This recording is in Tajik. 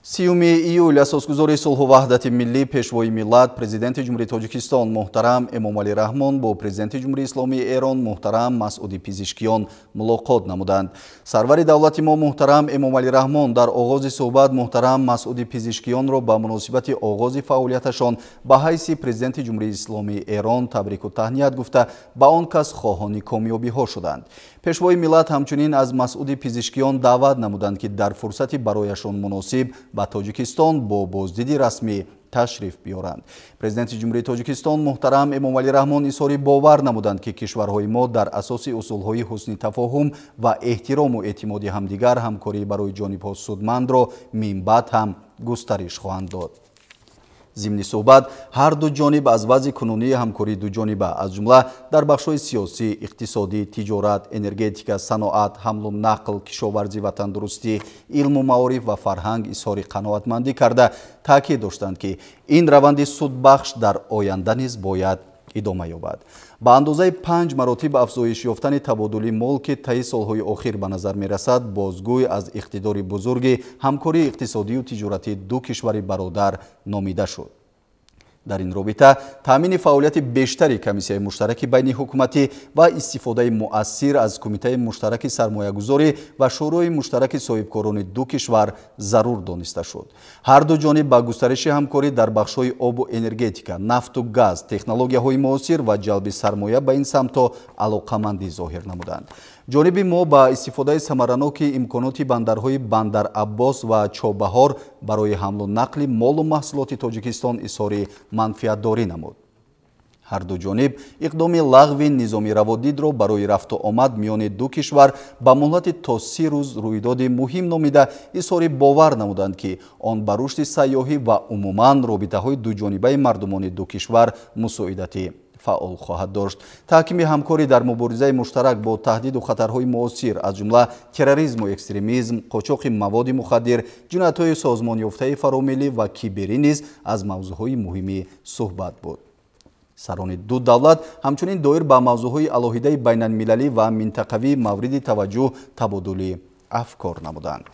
30 июл асосгузори сулҳу ваҳдати миллӣ, пешвои миллат, Президенти Ҷумҳурии Тоҷикистон муҳтарам Эмомалӣ Раҳмон бо Президенти Ҷумҳурии Исломии Эрон муҳтарам Масъуди Пизишкиён мулоқот намуданд. Сарвари давлати мо муҳтарам Эмомалӣ Раҳмон дар оғози суҳбат муҳтарам Масъуди Пизишкиёнро ба муносибати оғози фаъолияташон ба ҳайси Президенти Ҷумҳурии Исломии Эрон табрику таҳният гуфта, ба он кас хоҳони комёбиҳо шуданд. Пешвои миллат ҳамчунин аз Масъуди Пизишкиён даъват намуданд, ки дар фурсати барояшон муносиб ба Тоҷикистон бо боздиди расмӣ ташриф биёранд. Президенти Ҷумҳурии Тоҷикистон муҳтарам Эмомалӣ Раҳмон изҳори бовар намуданд, ки кишварҳои мо дар асоси усулҳои ҳусни тафоҳум ва эҳтирому эътимоди ҳамдигар ҳамкорӣ барои ҷонибҳо судмандро минбаъд ҳам густариш хоҳанд дод. Зимни суҳбат ҳар ду ҷониб аз вазъи кунунии ҳамкории дуҷониба, аз ҷумла дар бахшҳои сиёсӣ, иқтисодӣ, тиҷорат, энергетика, саноат, ҳамлу нақл, кишоварзӣ ва тандурустӣ, илму маориф ва фарҳанг изҳори қаноатмандӣ карда, таъкид доштанд, ки ин раванди судбахш дар оянда низ бояд идома ёбад. Ба андозаи 5 маротиб афзоиш ёфтани табодули мол, ки таи солҳои охир ба назар мерасад, бозгӯй аз иқтидори бузурги ҳамкории иқтисодию тиҷоратии ду кишвари бародар номида шуд. Дар ин робита таъмини фаъолияти бештари комиссияи муштараки байниҳукуматӣ ва истифодаи муассир аз кумитаи муштараки сармоягузорӣ ва шӯрои муштараки соҳибкорони ду кишвар зарур дониста шуд. Ҳар ду ҷониб ба густариши ҳамкорӣ дар бахшҳои обу энергетика, нафту газ, технологияҳои муосир ва ҷалби сармоя ба ин самтҳо алоқамандӣ зоҳир намуданд. Ҷониби мо ба истифодаи самараноки имконоти бандарҳои Бандар Аббос ва Чобаҳор барои ҳамлу нақли молу маҳсулоти Тоҷикистон изҳори манфиатдорӣ намуд. Ҳар ду ҷониб иқдоми лағви низоми раводидро барои рафту омад миёни ду кишвар ба муҳлати то 30 рӯз рӯйдоди муҳим номида, изҳори бовар намуданд, ки он ба рушди сайёҳӣ ва умуман робитаҳои дуҷонибаи мардумони ду кишвар мусоидати фаъол хоҳад дошт. Таҳкими ҳамкорӣ дар муборизаи муштарак бо таҳдиду хатарҳои муосир, аз ҷумла терроризму экстремизм, қочоқи маводи мухаддир, ҷиноятҳои созмонёфтаи фаромиллӣ ва киберӣ низ аз мавзӯъҳои муҳими суҳбат буд. Сарони ду давлат ҳамчунин доир ба мавзӯъҳои алоҳидаи байналмилалӣ ва минтақавӣ мавриди таваҷҷӯҳ табодули афкор намуданд.